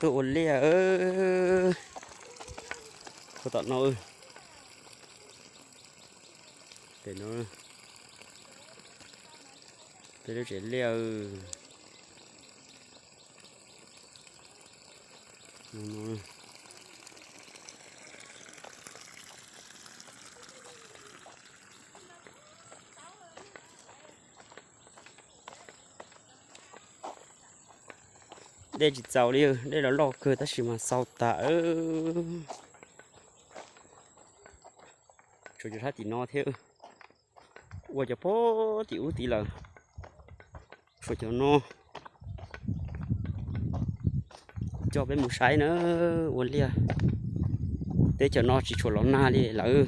Ua liaj, puag tom no, pem no, peb lub tsev liaj. Dej tsis txaus li, dej los loj kawg tab sis mas xau tas. Tshuav cov sab tim no thiab, ua cov puag tim ub tid lawm, tshuav cov no. Coj peb mus saib na, ua liaj. Teb chaws no tsis tshua los nag li lawm,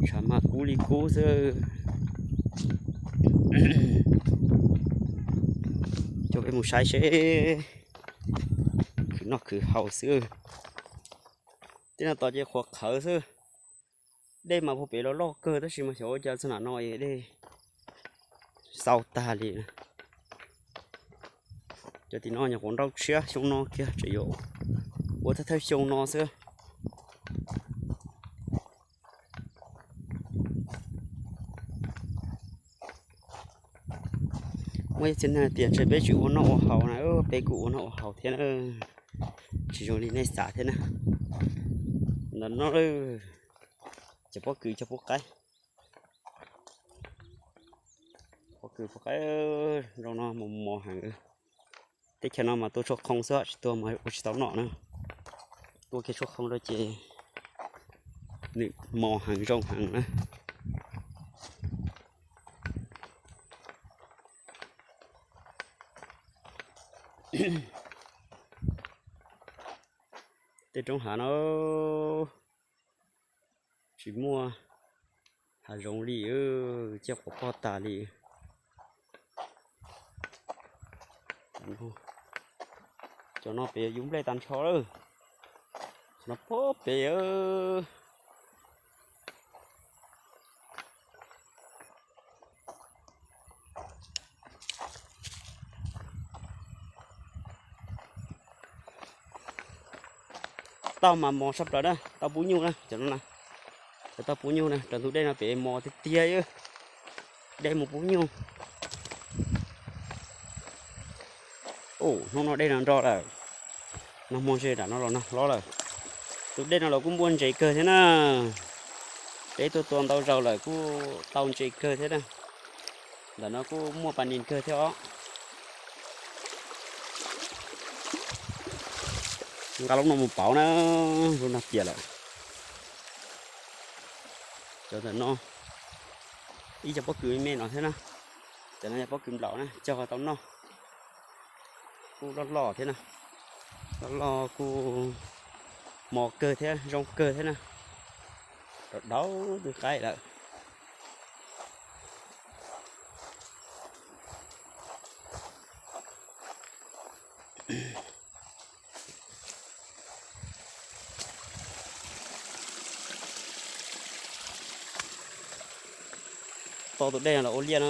tshav mas kub li kub xwb. Coj peb mus saib seb, khwv noj khwv haus xwb. Tej no tos ces qhuav qhawv xwb. Dej mas puag pem los loj kawg tab sis mas xyov ua cas txog nram no dej xau tag li. Cov tim no nyuam qhuav nrau tshiab, xyoo no kiag tseem yuav ua thawj thawj xyoo no xwb. Muaj ib txhia neeg tias ntshe peb tsis ua noj ua haus na, peb kuj ua noj ua haus thiab na, tsis zoo li nej xav thiab na. Ntawm no, cov pob kws cog pub qaib, pob kws pub qaib, zoo no mos mos heev. Teb chaws no mas tua tshuaj qhoo xwb tsis tua mas ua tsis tau noj na. Tua kiag tshuaj qhoo rau ces nws mos heev zoo heev na. Tej roob hav no tsis muaj hav zoov li, ciaj quav pog tas li. Cov no pem yuav nplej tag nrho lawm, qhov no puag pem. Tauj mas mos tshaj plaws na, tauj pub nyuj na, cov no na, cov tauj pub nyuj na, rau ntug dej no pem mos tiag tiag, dej mus pub nyuj. Hnub no dej no nro lawm, nag hmo ze nram no los nag hlob lawm. Tus dej no los kuj npuaj ntses kawg thiab na, peb tuaj tua ntau zaus lawm kuj tau ntses kawg thiab na. Ntawm no kuj muaj pas nis kawg thiab os. Nqa lub no mus pauv na, lub no tiav lawm. Cov ntawm no ib co pob kws me me no thiab na, cov no yog pob kws nplaum na, cog tau noj. Kuj loj loj thiab na, loj loj kuj mos kawg thiab zoo kawg thiab na, rau dhau tus qaib lawm. Tos tus dej los ua liaj na.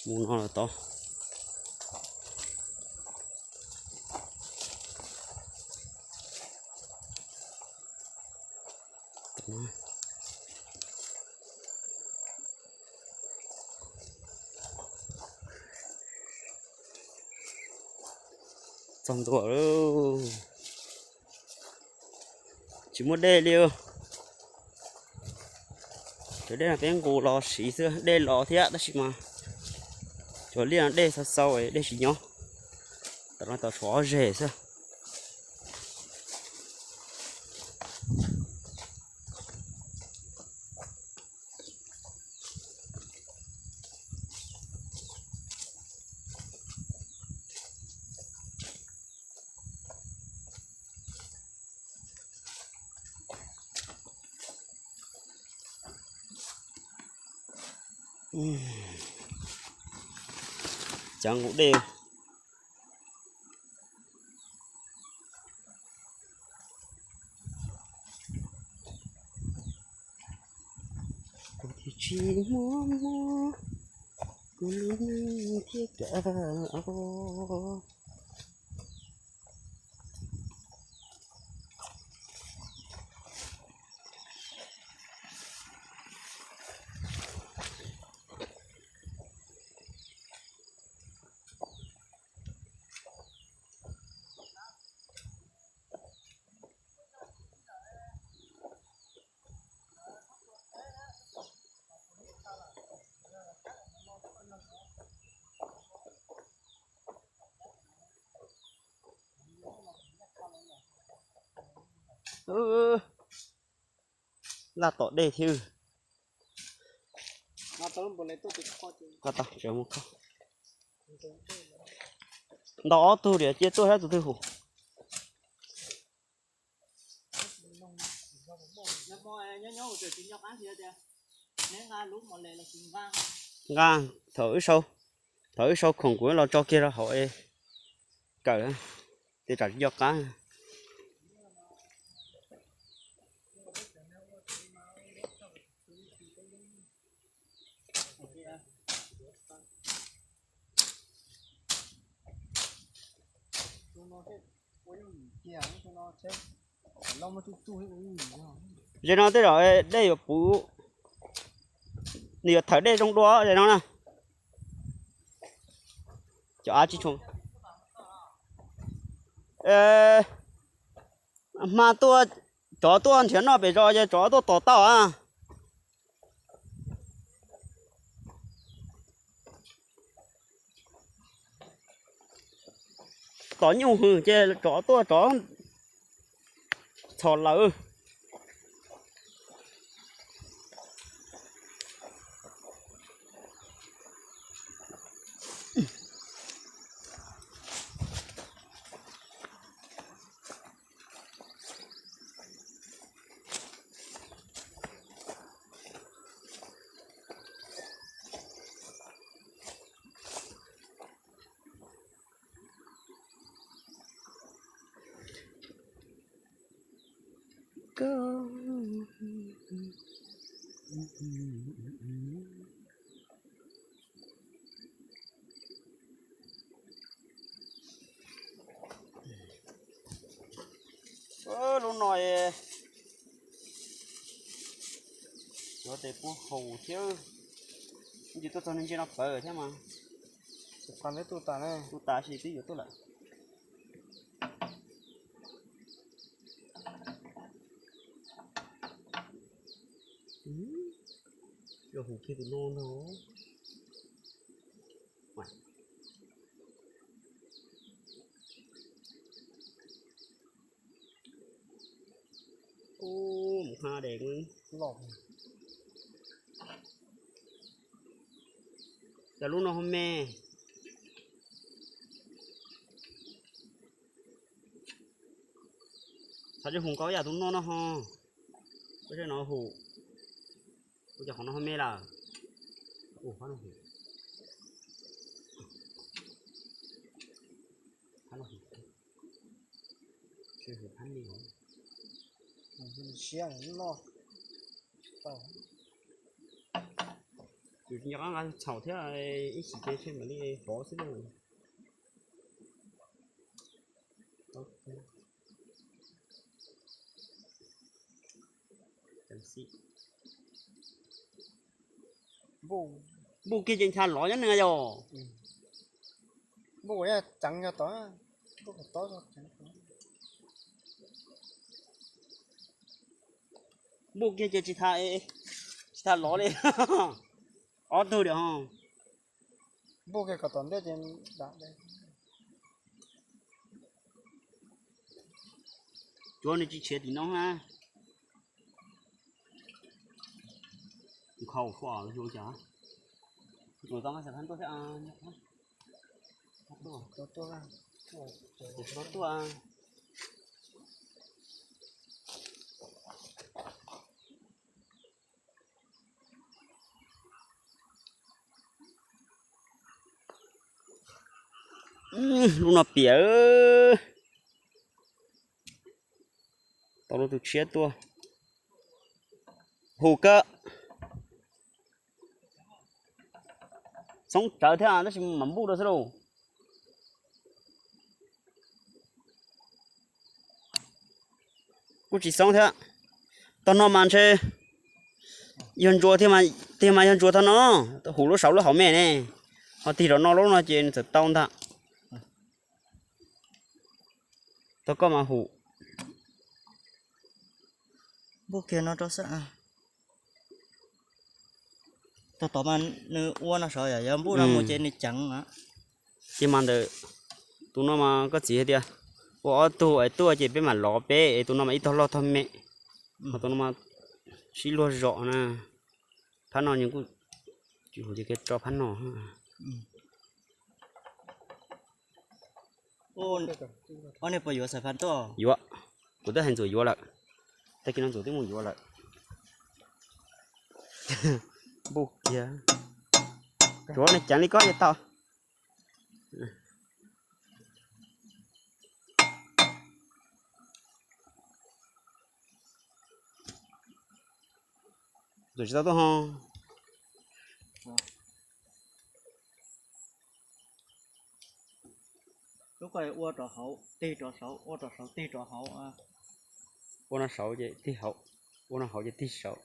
Mus no los tod. Txog ntua lawm, tsis muaj dej li. Cov dej no peb nqus los siv xwb, dej los thiab tab sis mas cov liaj no dej xau xau, dej tsis nyob. Tam no tau tshuav ob zeg xwb. Cav nqus dej, Tsis muaj muaj kuv lub neej thiab kawg. Laj tom dej thiab. Ntaus ob tug diam cia tuaj saib tus twg hum. Nqa, thaum wb sau khoom kuv los tso kiag rau hauv kawm, tej tsam tsis nco qab. Ze no tej zaum dej yuav puv, nws yuav thawm dej zoo dua ze no na. Cov av tsis tshua, hma tuaj, tsov tuaj nrhiav noj pem zos ces tsov tuaj tom tau a. Tom nyuj hwv ces tsov tuaj tsov txhom lawm. Lub no yuav tes puab haus thiab. Ib ntsis tuaj txog ntsia no pawv thiab mas. Tu tas si twb yuav tuaj lawm. Yuav hu kiag tus no ntag. Ub, mus hab dev loj. Cas lub no ho me. Xav coj hu koj yam tus no no ho. Koj saib no hu. Ua cas qhov no ho me lawm. Ua, phab no hu. Phab no hu. Phab me. Siab no. Tus nco qab nqa txhaum thiab, ib chim ces tseg mam li hov xwb na. Npuj kiag ces ncha lov nyob ne yog. Npuj kiag ces tsis tas, tsis tas lov li. Ob tug diam ho. Npuj kiag kom tom ntej ces dam. Cuav nws tsis tshiav tim no na. Nkhaus khuam los yog cas. Tus tau nqa xav phab tuaj thiab. Tuaj, tuaj. Lub no piam. Tau lub tus tshiab tuaj. Hu kawg. Xoob tsawv thiab tab sis mam npuj rau xwb lauj. Kuj tsis xoob thiab. Tog no mas ntshe yog ntsuas tiag mas yog ntsuas tog no, hum lub saud lub hauv me ne, ho tig rov no lub no ces nws txawm tau ntag. Tog koj mas hum. Npuj kiag no rau xwb. Tog tod mas nws ua no saud yom, yog npuj no mus ces nws ceev. Ces mas ntawm tus no mas koj txiv hais tias ua ob tug es tuaj ces peb mam lov peb es tus no mas ib tog loj tog me, ho tus no mas sib luag zom na. Phab no nws kuj tsis hum ces tso phab no. Ob niag puas yuav xais fas tuaj? Yuav. Kuv twb hais Ntxuam yuav lawm. Tag kis no Ntxuam twb mus yuav lawm. Npuj kiag. Tsuav nws ceev li koj ces tau. Ntxuam tsis tau tuaj ho. Lub ko ua rau hauv, tig rau saud, ua rau saud tig rau hauv. Ua no saud ces tig hauv, ua no hauv ces tig saud.